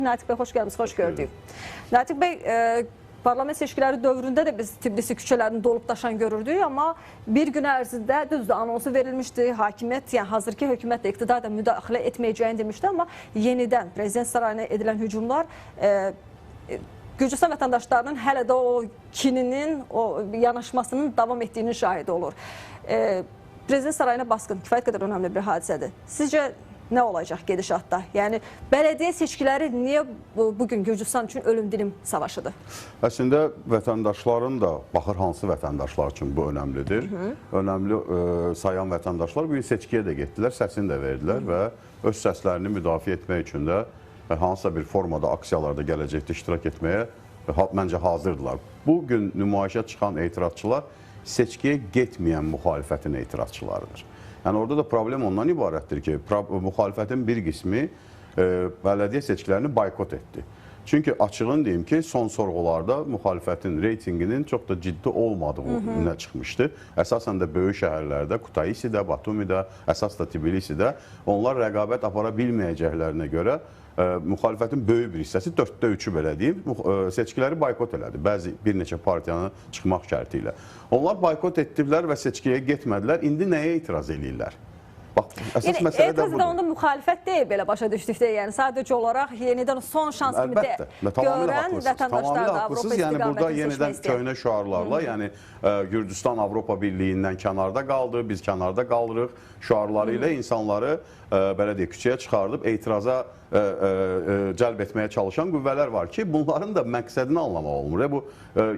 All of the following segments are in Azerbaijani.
Natiq bəy, xoş gəldiniz, xoş gördük. Natiq bəy, parlament seçkiləri dövründə də biz Tbilisi küçələrini dolub daşan görürdük, amma bir gün ərzində düzdür, anonsu verilmişdi, hakimiyyət, yəni hazırki hökumət də iqtidar da müdaxilə etməyəcəyini demişdi, amma yenidən Prezident Sarayına edilən hücumlar Gürcüstan vətəndaşlarının hələ də o kininin, o yanaşmasının davam etdiyinin şahidi olur. Prezident Sarayına basqın kifayət qədər önəmli bir hadisədir. Sizcə nə olacaq gedişatda? Yəni, bələdiyyə seçkiləri niyə bugün Gürcüstan üçün ölüm dilim savaşıdır? Əslində, vətəndaşların da, baxır hansı vətəndaşlar üçün bu önəmlidir. Önəmli sayan vətəndaşlar bugün seçkiyə də getdilər, səsini də verdilər və öz səslərini müdafiə etmək üçün də hansısa bir formada aksiyalarda gələcəkdə iştirak etməyə məncə hazırdılar. Bugün nümayişə çıxan etirazçılar seçkiyə getməyən müxalifətin etirazçılarıdır. Yəni orada da problem ondan ibarətdir ki, müxalifətin bir qismi bələdiyyə seçkilərini boykot etdi. Çünki açığın deyim ki, son sorğularda müxalifətin reytinginin çox da ciddi olmadığı önə çıxmışdı. Əsasən də böyük şəhərlərdə, Kutaisidə, Batumidə, əsas da Tbilisidə onlar rəqabət apara bilməyəcəklərinə görə müxalifətin böyük bir hissəsi, 4-də 3-ü belə deyim, seçkiləri boykot elədi. Bəzi bir neçə partiyanı çıxmaq şərti ilə. Onlar boykot etdilər və seçkiyə getmədilər. İndi nəyə etiraz eləyirlər? Bax, əsas məsələ də budur. Onda müxalifət deyil belə başa düşdükdə, yəni sadəcə olaraq yenidən son şans kimi də görən vətəndaşlar da Avropa istiqamətini. Yəni burada yenidən köhnə şüarlarla, yəni Gürcüstan Avropa Birliyindən kənarda qaldı, biz kənarda qalırıq şüarları ilə insanları belə deyək, küçəyə çıxardıb etiraza cəlb etməyə çalışan qüvvələr var ki, bunların da məqsədini anlamaq olmur. Bu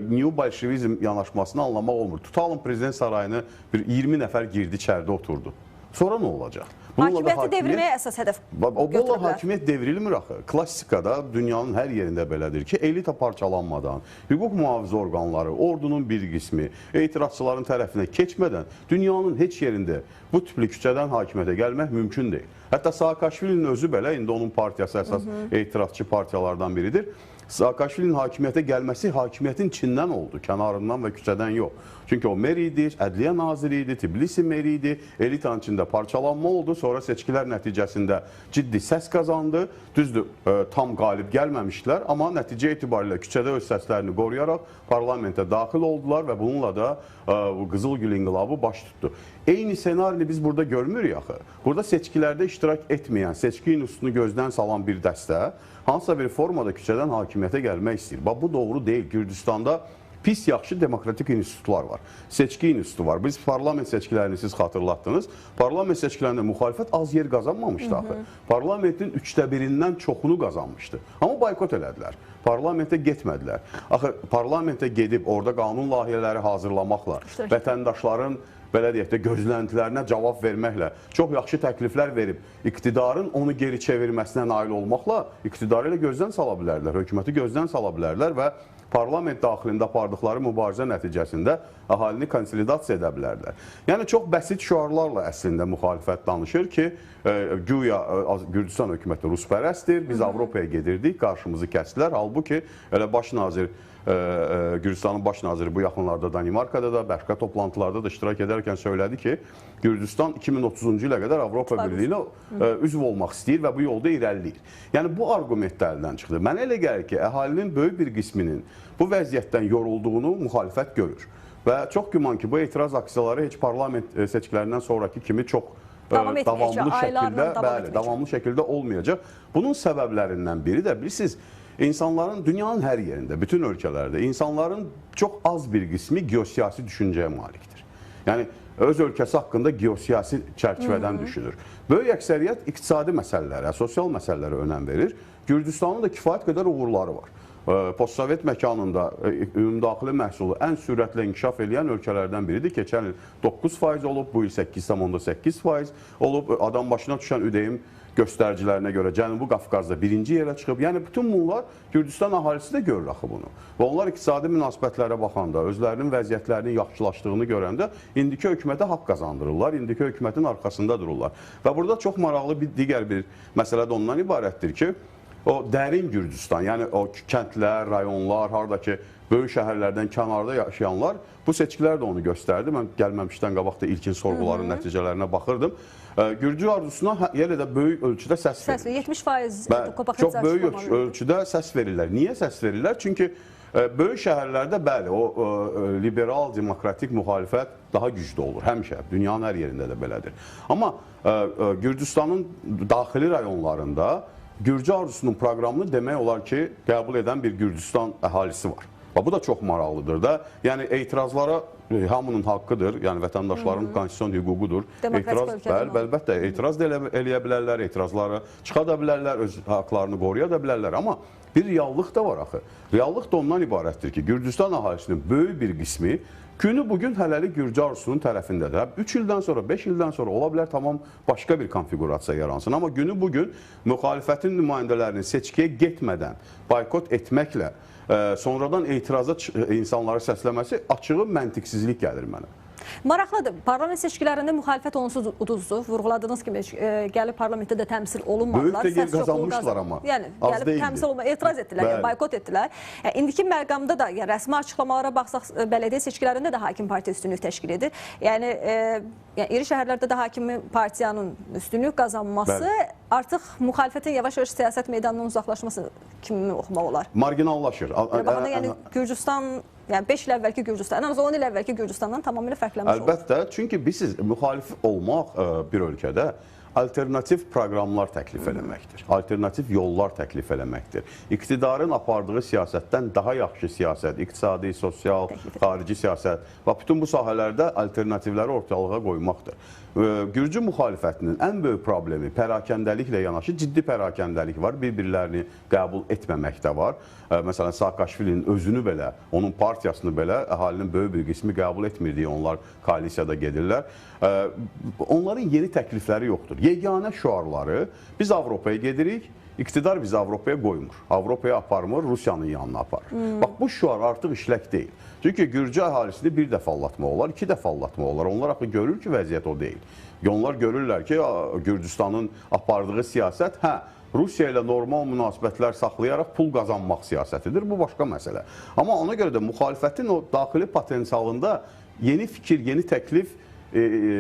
new bolşevizm yanaşmasını anlamaq olmur. Tutalım Prezident Sarayını bir 20 nəfər girdi, içəridə oturdu. Sonra nə olacaq? Hakimiyyəti devirməyə əsas hədəf götürüblər. Bununla hakimiyyət devrilmir axı. Klassikada dünyanın hər yerində belədir ki, elita parçalanmadan, hüquq mühafizə orqanları, ordunun bir qismi, etirazçıların tərəfinə keçmədən dünyanın heç yerində bu tipli küçədən hakimiyyətə gəlmək mümkün deyil. Hətta Saakaşvilinin özü belə, indi onun partiyası əsas etirazçı partiyalardan biridir. Saakaşvilinin hakimiyyətə gəlməsi hakimiyyətin içindən oldu, kənarından və küçədən yox. Çünki o mer idi, ədliyyə naziri idi, Tbilisi meri idi, elitanın içində parçalanma oldu, sonra seçkilər nəticəsində ciddi səs qazandı. Düzdür, tam qalib gəlməmişdilər, amma nəticə etibarilə küçədə öz səslərini qoruyaraq parlamentə daxil oldular və bununla da Qızıl Gül İnqilabı baş tutdu. Eyni senarini biz burada görmürük axı. Burada seçkilərdə iştirak etməyən, seçki institutunu gözdən salan bir dəstə hansısa bir formada küçədən hakimiyyətə gəlmək istəyir. Bax, bu doğru deyil. Gürcüstanda pis yaxşı demokratik institutlar var. Seçki institutu var. Biz parlament seçkilərini siz xatırlatdınız. Parlament seçkilərində müxalifət az yer qazanmamışdı axı. Parlamentin 1/3-dən çoxunu qazanmışdı. Amma boykot elədilər. Parlamentə getmədilər. Axı parlamentə gedib orada qanun layihələri hazırlamaqla, vətəndaşların belə deyək də gözləntilərinə cavab verməklə, çox yaxşı təkliflər verib iqtidarın onu geri çevirməsinə nail olmaqla iqtidarı ilə gözdən sala bilərlər, hökuməti gözdən sala bilərlər və parlament daxilində apardıqları mübarizə nəticəsində əhalini konsolidasiya edə bilərlər. Yəni çox bəsit şüarlarla əslində müxalifət danışır ki, güya Gürcüstan hökuməti ruspərəstdir, biz Avropaya gedirdik, qarşımızı kəsdilər. Halbuki elə baş nazir, Gürcüstanın baş naziri bu yaxınlarda Danimarkada da, başqa toplantılarda da iştirak edərkən söylədi ki, Gürcüstan 2030-cu ilə qədər Avropa Birliyinə üzv olmaq istəyir və bu yolda irəliləyir. Yəni bu arqument də əldən çıxdı. Mənə elə gəlir ki, əhalinin böyük bir qisminin bu vəziyyətdən yorulduğunu müxalifət görür. Və çox güman ki, bu etiraz aksiyaları heç parlament seçkilərindən sonraki kimi çox davamlı şəkildə olmayacaq. Bunun səbəblərindən biri də bilirsiniz, İnsanların dünyanın hər yerində, bütün ölkələrdə insanların çox az bir qismi geosiyasi düşüncəyə malikdir. Yəni öz ölkəsi haqqında geosiyasi çərçivədən düşünür. Böyük əksəriyyət iqtisadi məsələlərə, sosial məsələlərə önəm verir. Gürcüstanın da kifayət qədər uğurları var. Postsovet məkanında ümumdaxili məhsulu ən sürətlə inkişaf eləyən ölkələrdən biridir. Keçən il 9% olub, bu il 8,8% olub. Adam başına düşən üdeyim göstəricilərinə görə Cənubi Qafqazda birinci yerə çıxıb. Yəni bütün bunlar Gürcüstan əhalisi də görür axı bunu. Və onlar iqtisadi münasibətlərə baxanda, özlərinin vəziyyətlərinin yaxşılaşdığını görəndə indiki hökumətə haqq qazandırırlar, indiki hökumətin arxasında dururlar. Və burada çox maraqlı bir digər bir məsələ də ondan ibarətdir ki, o dərin Gürcüstan, yəni o kəndlər, rayonlar, haradakı böyük şəhərlərdən kənarda yaşayanlar, bu seçkilər də onu göstərdi. Mən gəlməmişdən qabaq da ilkin sorğuların nəticələrinə baxırdım. Gürcü arzusuna yenə də böyük ölçüdə səs verirlər. 70% çox böyük ölçüdə səs verirlər. Niyə səs verirlər? Çünki böyük şəhərlərdə bəli, o liberal, demokratik müxalifət daha güclü olur. Həmişə, dünyanın hər yerində də belədir. Amma Gürcüstanın daxili rayonlarında Gürcü arzusunun proqramını demək olar ki, qəbul edən bir Gürcüstan əhalisi var. Bu da çox maraqlıdır da. Yəni etirazlara hamının haqqıdır. Yəni vətəndaşların konstitusion hüququdur. Etiraz, bəli, əlbəttə etiraz da eləyə bilərlər, etirazlara çıxa da bilərlər, öz haqlarını qoruya da bilərlər. Amma bir reallıq da var axı. Reallıq da ondan ibarətdir ki, Gürcüstan əhalisinin böyük bir qismi günü bugün hələlik Gürcü arzusunun tərəfindədir. 3 ildən sonra, 5 ildən sonra ola bilər tamam başqa bir konfiqurasiya yaransın. Amma günü bugün müxalifətin nümayəndələrinin seçkiyə getmədən boykot etməklə sonradan etiraza insanları səsləməsi açığı məntiqsizlik gəlir mənə. Maraqlıdır. Parlament seçkilərində müxalifət onsuz uduzdu. Vurğuladığınız kimi gəlib parlamentdə də təmsil olunmadılar. Böyük də yer qazanmışlar amma. Yəni gəlib təmsil olunmadılar, etiraz etdilər, yəni, boykot etdilər. Yəni, indiki məqamda da yəni, rəsmi açıqlamalara baxsaq, bələdiyyə seçkilərində də hakim partiya üstünlük təşkil edir. Yəni, iri şəhərlərdə də hakim partiyanın üstünlük qazanması bəli, artıq müxalifətin yavaş-yavaş siyasət meydanından uzaqlaşması kimi oxumaq olar. Marginallaşır. Yəni, yəni Gürcüstan, yəni 5 il əvvəlki Gürcüstan, ən az 10 il əvvəlki Gürcüstandan tamamilə fərqlənmiş olur. Əlbəttə, çünki biz müxalif olmaq bir ölkədə alternativ proqramlar təklif eləməkdir. Alternativ yollar təklif eləməkdir. İqtidarın apardığı siyasətdən daha yaxşı siyasət, iqtisadi, sosial, xarici siyasət və bütün bu sahələrdə alternativləri ortalığa qoymaqdır. Gürcü müxalifətinin ən böyük problemi pərakəndəliklə yanaşı ciddi pərakəndəlik var. Bir-birlərini qəbul etməməkdə var. Məsələn, Saakaşvilinin özünü belə, onun partiyasını belə əhalinin böyük bir qismi qəbul etmir deyə onlar koalisiyada gedirlər. Onların yeni təklifləri yoxdur. Yeganə şüarları biz Avropaya gedirik, iqtidar bizi Avropaya qoymur. Avropaya aparmır, Rusiyanın yanına aparır. Bax, bu şüar artıq işlək deyil. Çünki Gürcü əhalisini bir dəfə aldatmaq olar, iki dəfə aldatmaq olar. Onlar axı görür ki, vəziyyət o deyil. Onlar görürlər ki, Gürcüstanın apardığı siyasət, hə, Rusiya ilə normal münasibətlər saxlayaraq pul qazanmaq siyasətidir. Bu başqa məsələ. Amma ona görə də müxalifətin o daxili potensialında yeni fikir, yeni təklif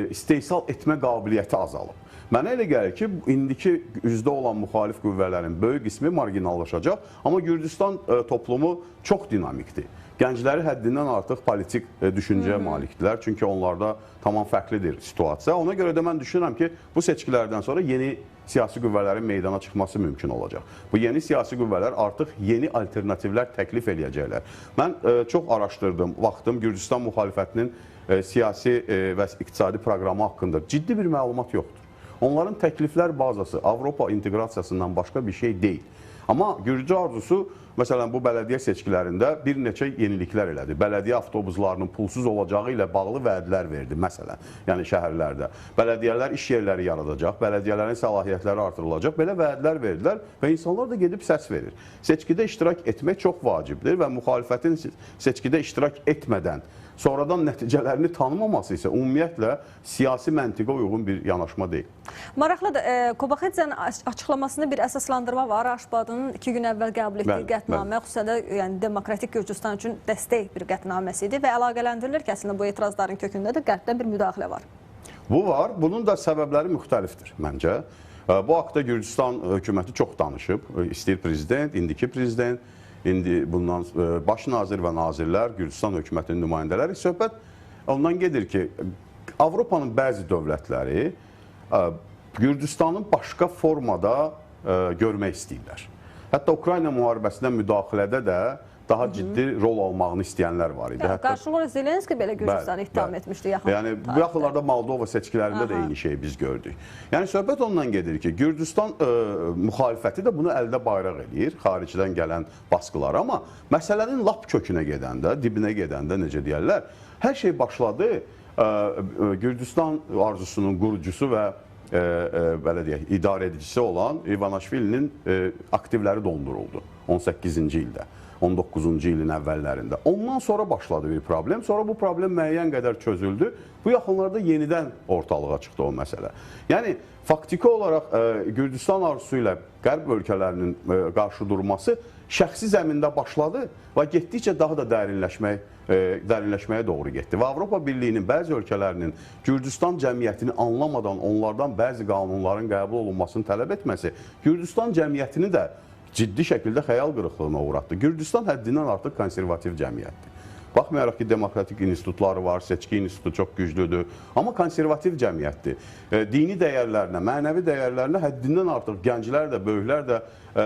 istehsal etmə qabiliyyəti azalıb. Mənə elə gəlir ki, indiki üzdə olan müxalif qüvvələrin böyük qismi marginallaşacaq, amma Gürcüstan toplumu çox dinamikdir. Gəncləri həddindən artıq politik düşüncəyə malikdirlər, çünki onlarda tamam fərqlidir situasiya. Ona görə də mən düşünürəm ki, bu seçkilərdən sonra yeni siyasi qüvvələrin meydana çıxması mümkün olacaq. Bu yeni siyasi qüvvələr artıq yeni alternativlər təklif eləyəcəklər. Mən çox araşdırdım, baxdım Gürcüstan müxalifətinin siyasi və iqtisadi proqramı haqqında ciddi bir məlumat yoxdur. Onların təkliflər bazası Avropa inteqrasiyasından başqa bir şey deyil. Amma Gürcü arzusu, məsələn, bu bələdiyyə seçkilərində bir neçə yeniliklər elədi. Bələdiyyə avtobuslarının pulsuz olacağı ilə bağlı vədlər verdi, məsələn, yəni şəhərlərdə. Bələdiyyələr iş yerləri yaradacaq, bələdiyyələrin səlahiyyətləri artırılacaq. Belə vədlər verdilər və insanlar da gedib səs verir. Seçkidə iştirak etmək çox vacibdir və müxalifətin seçkidə iştirak etmədən sonradan nəticələrini tanımaması isə ümumiyyətlə siyasi məntiqə uyğun bir yanaşma deyil. Maraqlıdır. Kobaxidzənin açıqlamasında bir əsaslandırma var. Aşbadın 2 gün əvvəl qəbul etdiyi qətnamə, xüsusən də yəni, demokratik Gürcüstan üçün dəstək bir qətnaməsi idi və əlaqələndirilir ki, əslində bu etirazların kökündə də qərbdən bir müdaxilə var. Bu var. Bunun da səbəbləri müxtəlifdir məncə. Bu haqda Gürcüstan hökuməti çox danışıb. İstəyir prezident, indiki prezident, İndi bundan baş nazir və nazirlər, Gürcüstan hökumətinin nümayəndələri söhbət ondan gedir ki, Avropanın bəzi dövlətləri Gürcüstanın başqa formada görmək istəyirlər. Hətta Ukrayna müharibəsinə müdaxilədə də daha ciddi rol almağını istəyənlər var idi. Yəni, qarşılıqlı olaraq Zelenski belə Gürcüstanı ittiham etmişdi yaxın. Yəni, bu yaxınlarda Moldova seçkilərində də eyni şeyi biz gördük. Yəni, söhbət ondan gedir ki, Gürcüstan müxalifəti də bunu əldə bayraq eləyir, xaricdən gələn baskılar. Amma məsələnin lap kökünə gedəndə, dibinə gedəndə, necə deyərlər, hər şey başladı Gürcüstan arzusunun qurucusu və belə deyək, idarə edicisi olan İvanaşvilinin aktivləri donduruldu. 18-ci ildə, 19-cu ilin əvvəllərində. Ondan sonra başladı bir problem. Sonra bu problem müəyyən qədər çözüldü. Bu yaxınlarda yenidən ortalığa çıxdı o məsələ. Yəni, faktiki olaraq Gürcüstan arzusu ilə Qərb ölkələrinin qarşı durması şəxsi zəmində başladı və getdikcə daha da dərinləşməyə doğru getdi. Və Avropa Birliyinin bəzi ölkələrinin Gürcüstan cəmiyyətini anlamadan onlardan bəzi qanunların qəbul olunmasını tələb etməsi Gürcüstan cəmiyyətini də ciddi şəkildə xəyal qırıqlığına uğratdı. Gürcüstan həddindən artıq konservativ cəmiyyətdir. Baxmayaraq ki, demokratik institutları var, seçki institutu çox güclüdür, amma konservativ cəmiyyətdir. Dini dəyərlərinə, mənəvi dəyərlərinə həddindən artıq gənclər də, böyüklər də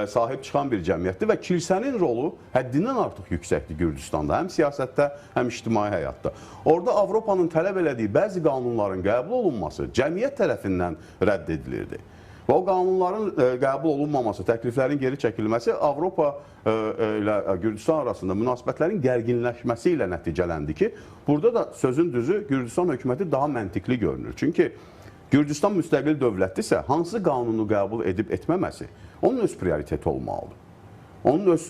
sahib çıxan bir cəmiyyətdir və kilsənin rolu həddindən artıq yüksəkdir Gürcüstanda, həm siyasətdə, həm ictimai həyatda. Orada Avropanın tələb elədiyi bəzi qanunların qəbul olunması cəmiyyət tərəfindən rədd edilirdi. Və o qanunların qəbul olunmaması, təkliflərin geri çəkilməsi Avropa ilə Gürcüstan arasında münasibətlərin gərginləşməsi ilə nəticələndi ki, burada da sözün düzü Gürcüstan hökuməti daha məntiqli görünür. Çünki Gürcüstan müstəqil dövlətdirsə, hansı qanunu qəbul edib etməməsi onun öz prioriteti olmalıdır. Onun öz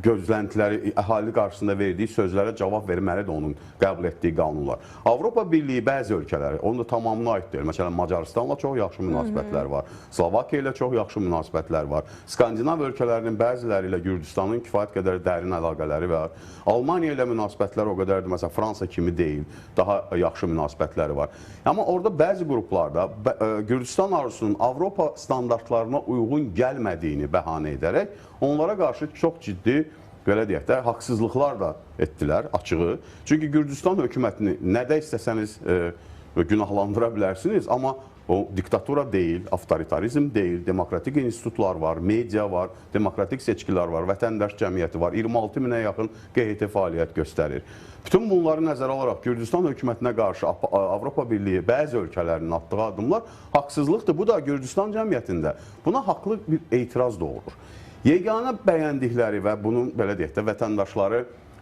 gözləntiləri, əhali qarşısında verdiyi sözlərə cavab verməlidir onun qəbul etdiyi qanunlar. Avropa Birliyi bəzi ölkələri, onun da tamamına aid deyil. Məsələn, Macarıstanla çox yaxşı münasibətlər var, Slovakiya ilə çox yaxşı münasibətlər var, Skandinav ölkələrinin bəziləri ilə Gürcüstanın kifayət qədər dərin əlaqələri var. Almaniya ilə münasibətlər o qədərdir, məsələn, Fransa kimi deyil, daha yaxşı münasibətləri var. Amma orada bəzi qruplarda Gürcüstan arzusunun Avropa standartlarına uyğun gəlmədiyini bəhanə edərək onlara qarşı çox ciddi, belə deyək də, haqsızlıqlar da etdilər açığı. Çünki Gürcüstan hökumətini nədə istəsəniz günahlandıra bilərsiniz, amma o diktatura deyil, avtoritarizm deyil, demokratik institutlar var, media var, demokratik seçkilər var, vətəndaş cəmiyyəti var, 26 minə yaxın QHT fəaliyyət göstərir. Bütün bunları nəzərə alaraq Gürcüstan hökumətinə qarşı Avropa Birliyi bəzi ölkələrinin atdığı addımlar haqsızlıqdır. Bu da Gürcüstan cəmiyyətində buna haqlı bir etiraz doğurur. Yeganə bəyəndikləri və bunun, belə deyək də,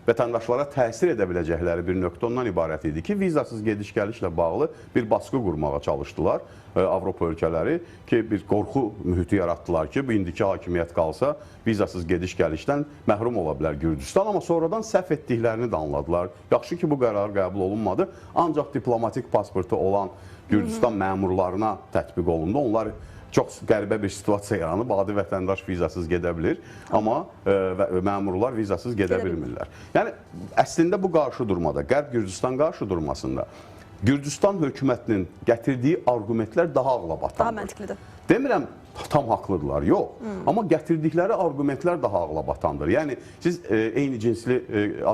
vətəndaşlara təsir edə biləcəkləri bir nöqtə ondan ibarət idi ki, vizasız gediş-gəlişlə bağlı bir baskı qurmağa çalışdılar Avropa ölkələri ki, bir qorxu mühiti yaratdılar ki, bu indiki hakimiyyət qalsa vizasız gediş-gəlişdən məhrum ola bilər Gürcüstan, amma sonradan səhv etdiklərini də anladılar. Yaxşı ki, bu qərar qəbul olunmadı, ancaq diplomatik pasportu olan Gürcüstan məmurlarına tətbiq olundu. Onlar çox qəribə bir situasiya yaranıb, adi vətəndaş vizasız gedə bilir, amma məmurlar vizasız gedə bilmirlər. Yəni, əslində bu qarşı durmada, Qərb-Gürcüstan qarşı durmasında Gürcüstan hökumətinin gətirdiyi arqumentlər daha ağlabatandır. Daha məntiqlidir. Demirəm, tam haqlıdırlar, yox. Amma gətirdikləri arqumentlər daha ağlabatandır. Yəni, siz eyni cinsli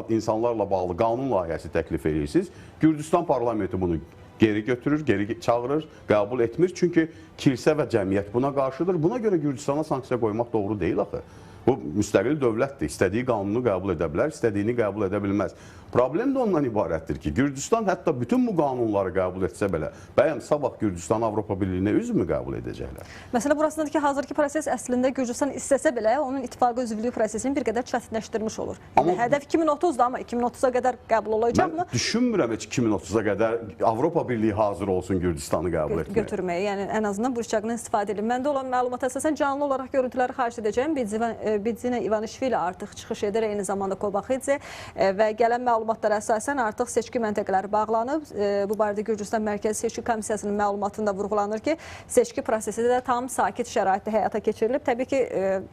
insanlarla bağlı qanun layihəsi təklif edirsiniz. Gürcüstan parlamenti bunu geri götürür, geri çağırır, qəbul etmir. Çünki kilsə və cəmiyyət buna qarşıdır. Buna görə Gürcüstana sanksiya qoymaq doğru deyil axı. Bu, müstəqil dövlətdir. İstədiyi qanunu qəbul edə bilər, istədiyini qəbul edə bilməz. Problem də ondan ibarətdir ki, Gürcüstan hətta bütün bu qanunları qəbul etsə belə, bəyəm sabah Gürcüstan Avropa Birliyinə üzv mü qəbul edəcəklər? Məsələ burasındadır ki, hazırki proses əslində Gürcüstan istəsə belə, onun ittifaqı üzvlüyü prosesini bir qədər çətinləşdirmiş olur. Amma hədəf 2030-da, amma 2030-a qədər qəbul olacaqmı? Mən düşünmürəm heç 2030-a qədər Avropa Birliyi hazır olsun Gürcüstanı qəbul etməyə. Götürməyə, yəni ən azından bu ricaqdan istifadə edilir. Məndə olan məlumata əsasən canlı olaraq görüntüləri xahiş edəcəyim. Bidzina İvanişvili artıq çıxış edir, eyni zamanda Kobaxidze və gələn məlumatlara əsasən artıq seçki məntəqələri bağlanıb. Bu barədə Gürcüstan Mərkəzi Seçki Komissiyasının məlumatında vurğulanır ki, seçki prosesi də tam sakit şəraitdə həyata keçirilib. Təbii ki,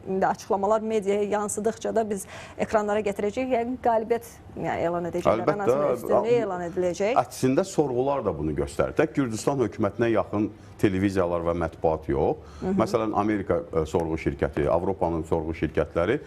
indi açıqlamalar mediaya yansıdıqca da biz ekranlara gətirəcəyik. Yəni qalibiyyət elan edəcəklər, ən azından üstünlüyü elan ediləcək. Əksində sorğular da bunu göstərir. Tək Gürcüstan hökumətinə yaxın televiziyalar və mətbuat yox. Məsələn, Amerika sorğu şirkəti, Avropanın sorğu şirkətləri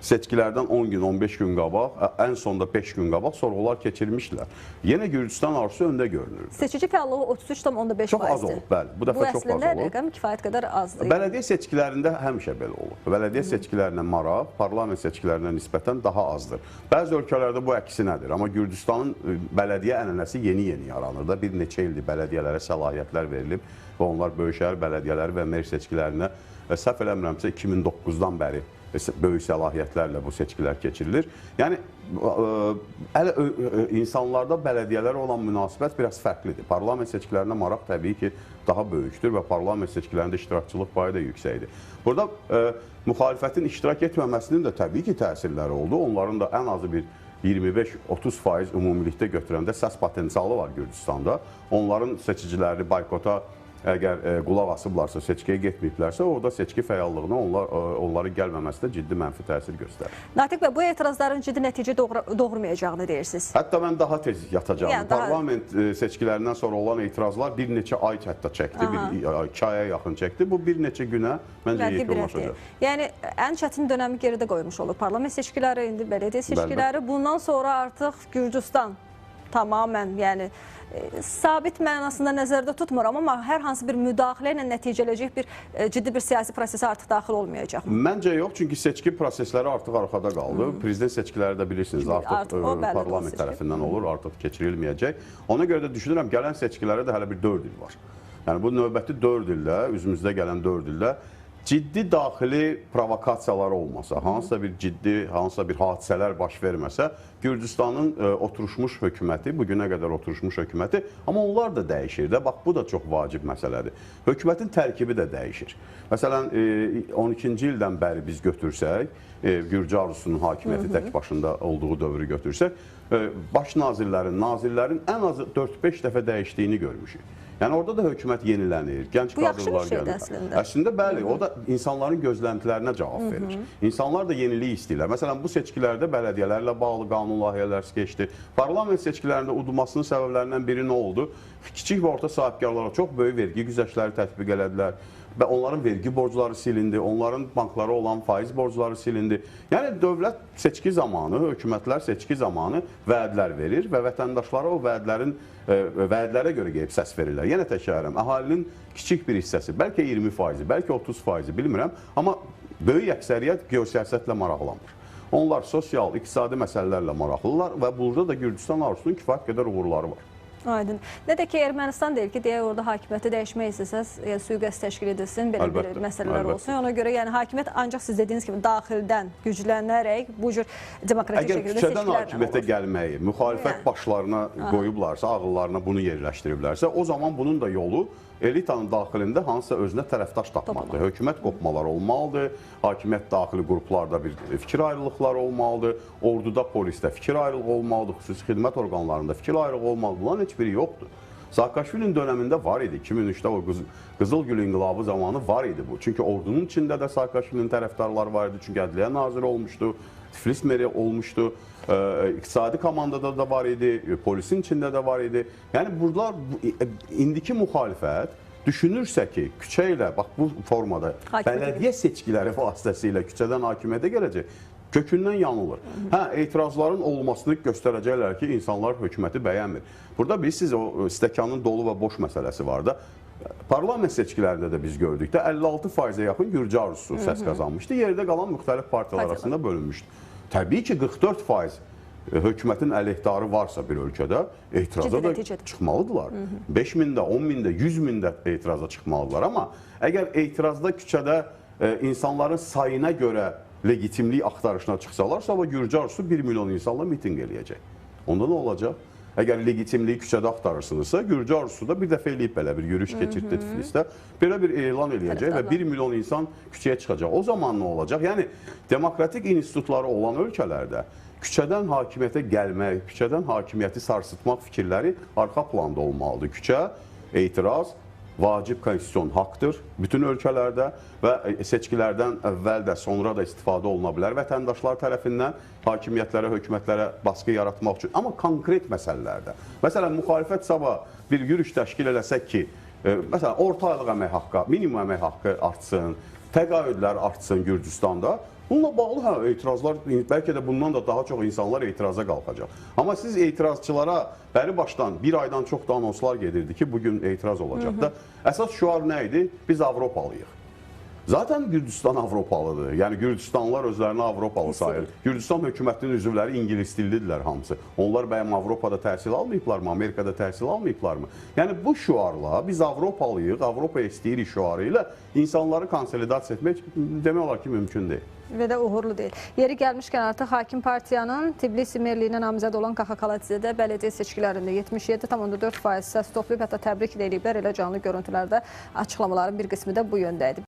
seçkilərdən 10 gün, 15 gün qabaq, ən sonda 5 gün qabaq sorğular keçirmişdilər. Yenə Gürcüstan arzusu öndə görünürdü. Seçici fəallığı 33,5%. Çox az olub, bəli. Bu dəfə çox az olub. Bu əslində rəqəm kifayət qədər azdır. Bələdiyyə seçkilərində həmişə belə olub. Bələdiyyə seçkilərinə maraq, parlament seçkilərinə nisbətən daha azdır. Bəzi ölkələrdə bu əksinədir, amma Gürcüstanın bələdiyyə ənənəsi yeni-yeni yaranır da. Bir neçə ildir bələdiyyələrə səlahiyyətlər verilib və onlar böyük şəhər bələdiyyələri və mer seçkilərinə səhv eləmirəmsə 2009-dan bəri böyük səlahiyyətlərlə bu seçkilər keçirilir. Yəni, hələ insanlarda bələdiyyələrə olan münasibət biraz fərqlidir. Parlament seçkilərinə maraq təbii ki, daha böyükdür və parlament seçkilərində iştirakçılıq payı da yüksəkdir. Burada müxalifətin iştirak etməməsinin də təbii ki, təsirləri oldu. Onların da ən azı bir 25-30% ümumilikdə götürəndə səs potensialı var Gürcüstanda. Onların seçicilərini boykota əgər qulaq asıblarsa, seçkiyə getməyiblərsə, orada seçki fəallığına onların gəlməməsi də ciddi mənfi təsir göstərir. Natiq bəy, bu etirazların ciddi nəticə doğurmayacağını deyirsiniz. Hətta mən daha tez yatacağım. Yəni, parlament seçkilərindən sonra olan etirazlar bir neçə ay hətta çəkdi, 2 aya yaxın çəkdi. Bu bir neçə günə məncə yekunlaşacaq. Yəni, ən çətin dönəmi geridə qoymuş olur. Parlament seçkiləri, indi bələdiyyə seçkiləri. Bundan sonra artıq Gürcüstan tamamən, yəni sabit mənasında nəzərdə tutmuram, amma hər hansı bir müdaxilə ilə nəticələcək bir ciddi bir siyasi prosesə artıq daxil olmayacaq. Məncə yox, çünki seçki prosesləri artıq arxada qaldı. Prezident seçkiləri də bilirsiniz, artıq parlament tərəfindən olur, artıq keçirilməyəcək. Ona görə də düşünürəm, gələn seçkilərə də hələ bir 4 il var. Yəni bu növbəti 4 ildə, üzümüzdə gələn 4 ildə ciddi daxili provokasiyalar olmasa, hansısa bir ciddi, hansısa bir hadisələr baş verməsə, Gürcüstanın oturuşmuş hökuməti, bugünə qədər oturuşmuş hökuməti, amma onlar da dəyişir də, bax bu da çox vacib məsələdir. Hökumətin tərkibi də dəyişir. Məsələn, 12-ci ildən bəri biz götürsək, Gürcü arzusunun hakimiyyəti tək başında olduğu dövrü götürsək, baş nazirlərin, nazirlərin ən azı 4-5 dəfə dəyişdiyini görmüşük. Yəni orada da hökumət yenilənir, gənc kadrlar gəlir. Əslində. Əslində bəli, o da insanların gözləntilərinə cavab verir. İnsanlar da yenilik istəyirlər. Məsələn, bu seçkilərdə bələdiyyələrlə bağlı qanun layihələri keçdi. Parlament seçkilərində udulmasının səbəblərindən biri nə oldu? Kiçik və orta sahibkarlara çox böyük vergi güzəştləri tətbiq elədilər və onların vergi borcları silindi, onların banklara olan faiz borcları silindi. Yəni dövlət seçki zamanı, hökumətlər seçki zamanı vədlər verir və vətəndaşlara o vədlərə görə gəlib səs verirlər. Yenə təkrar edirəm, əhalinin kiçik bir hissəsi, bəlkə 20%, bəlkə 30% bilmirəm, amma böyük əksəriyyət geosiyasətlə maraqlanmır. Onlar sosial, iqtisadi məsələlərlə maraqlılar və burada da Gürcüstan arzusunun kifayət qədər uğurları var. Aydın. Nə də ki, Ermənistan deyir ki, deyək orada hakimiyyəti dəyişmək istəsəz, yəni, sui-qəsd təşkil edilsin, belə bir məsələlər olsun. Ona görə yəni hakimiyyət ancaq siz dediyiniz kimi daxildən güclənərək bu cür demokratik şəkildə seçkilərlə olur. Əgər küçədən hakimiyyətə gəlməyi müxalifət başlarına qoyublarsa, ağıllarına bunu yerləşdiriblərsə, o zaman bunun da yolu elitanın daxilində hansısa özünə tərəfdaş tapmaqdır. Hökumət qopmaları olmalıdır, hakimiyyət daxili qruplarda bir fikir ayrılıqları olmalıdır, orduda, polisdə fikir ayrılığı olmalıdır, xüsusi xidmət orqanlarında fikir ayrılığı olmalıdır. Bunların heç biri yoxdur. Saakaşvilinin dönəmində var idi. 2003-də o Qızıl Gül İnqilabı zamanı var idi bu. Çünki ordunun içində də Saakaşvilinin tərəfdarları var idi. Çünki Ədliyyə naziri olmuşdu, Tiflis meri olmuşdu, iqtisadi komandada da var idi, polisin içində də var idi. Yəni bunlar indiki müxalifət düşünürsə ki, küçə ilə, bax bu formada bələdiyyə seçkiləri vasitəsilə küçədən hakimiyyətə gələcək, kökündən yanılır. Hə, etirazların olmasını göstərəcəklər ki, insanlar hökuməti bəyənmir. Burada bilirsiniz, o stəkanın dolu və boş məsələsi var da. Parlament seçkilərində də biz gördük də 56%-ə yaxın Gürcü arzusu səs qazanmışdı. Yerdə qalan müxtəlif partiyalar arasında bölünmüşdü. Təbii ki, 44% hökumətin əleyhdarı varsa bir ölkədə etiraza da çıxmalıdırlar. 5 mində, 10 mində, 100 mində etiraza çıxmalıdırlar. Amma əgər etirazda küçədə insanların sayına görə legitimlik axtarışına çıxsalar, sabah Gürcü arzusu 1 milyon insanla mitinq eləyəcək. Onda nə olacaq? Əgər legitimliyi küçədə axtarırsınızsa, Gürcü arzusu da bir dəfə eləyib belə bir yürüyüş keçirtdi Tiflisdə. Belə bir elan eləyəcək və 1 milyon insan küçəyə çıxacaq. O zaman nə olacaq? Yəni, demokratik institutları olan ölkələrdə küçədən hakimiyyətə gəlmək, küçədən hakimiyyəti sarsıtmaq fikirləri arxa planda olmalıdır. Küçə, etiraz, vacib konstitusion haqdır bütün ölkələrdə və seçkilərdən əvvəl də, sonra da istifadə oluna bilər vətəndaşlar tərəfindən hakimiyyətlərə, hökumətlərə baskı yaratmaq üçün. Amma konkret məsələlərdə. Məsələn, müxalifət sabah bir yürüyüş təşkil eləsək ki, məsələn, orta aylıq əmək haqqı, minimum əmək haqqı artsın, təqaüdlər artsın Gürcüstanda. Bununla bağlı hə, etirazlar, bəlkə də bundan da daha çox insanlar etiraza qalxacaq. Amma siz etirazçılara bəri başdan bir aydan çox da anonslar gedirdi ki, bugün etiraz olacaq da. Əsas şüar nə idi? Biz Avropalıyıq. Zaten Gürcüstan Avropalıdır. Yəni Gürcüstanlılar özlərini Avropalı sayır. Gürcüstan hökumətinin üzvləri ingilis dillidirlər hamısı. Onlar bəyəm Avropada təhsil almayıblarmı, Amerikada təhsil almayıblarmı? Yəni bu şüarla biz Avropalıyıq, Avropa istəyirik şüarı ilə insanları konsolidasiya etmək demək olar ki, mümkün deyil. Və də uğurlu deyil. Yeri gəlmişkən artıq hakim partiyanın Tbilisi merliyinə namizəd olan Kaxa Kaladze də bələdiyyə seçkilərində 77,4% səs toplayıb, hətta təbrik də eləyiblər. Elə canlı görüntülərdə açıqlamaların bir qismi də bu yöndə idi.